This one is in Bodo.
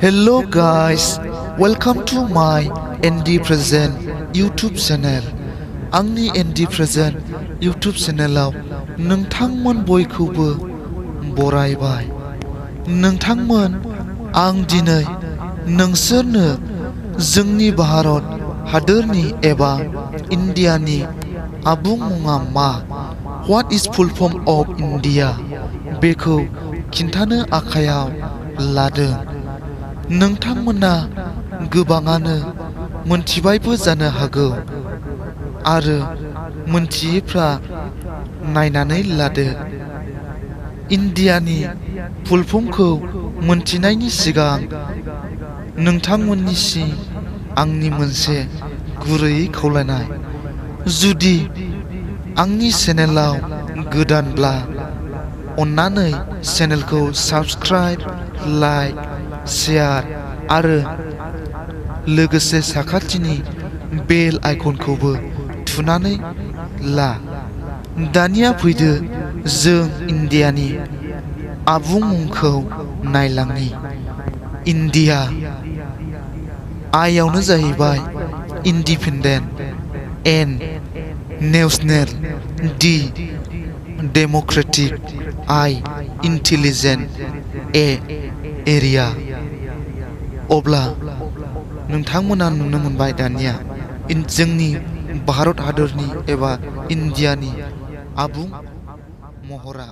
Hello guys, welcome to my ND Present YouTube channel. आंनि ND Present YouTube channelआव नोंथांमोन बयखौबो बरायबाय। नोंथांमोन, आं दिनै नोंसोरनो जोंनि भारत हादोरनि एबा इन्डियानि आबुं मुङा मा, What is full form of India बेखौ खिन्थानो आखायाव लादों। नोंथांमोना गोबाङानो मोनथिबायबो जानो हागौ आरो मोनथियैफ्रा नायनानै लादो। इन्डियानि फुल फर्मखौ मोनथिनायनि सिगां नोंथांमोननिसिम आंनि मोनसे गुरैयै खावलायनाय, जुदि आंनि चेनेलाव गोदानब्ला अन्नानै चेनेलखौ साबस्क्राइब, लाइक, शेयार आरो लोगोसे साखाथिनि बेल आइकनखौबो थुनानै ला। दानिया फैदो जों इन्डियानि आबुं मुंखौ नायलांनि। इन्डिया आइयावनो जाहैबाय independent, N national, D democratic, I intelligent, A area. अब्ला नोंथांमोना नुनो मोनबाय दानिया जोंनि भारत हादरनि एबा इन्डियानि आबुं महरा।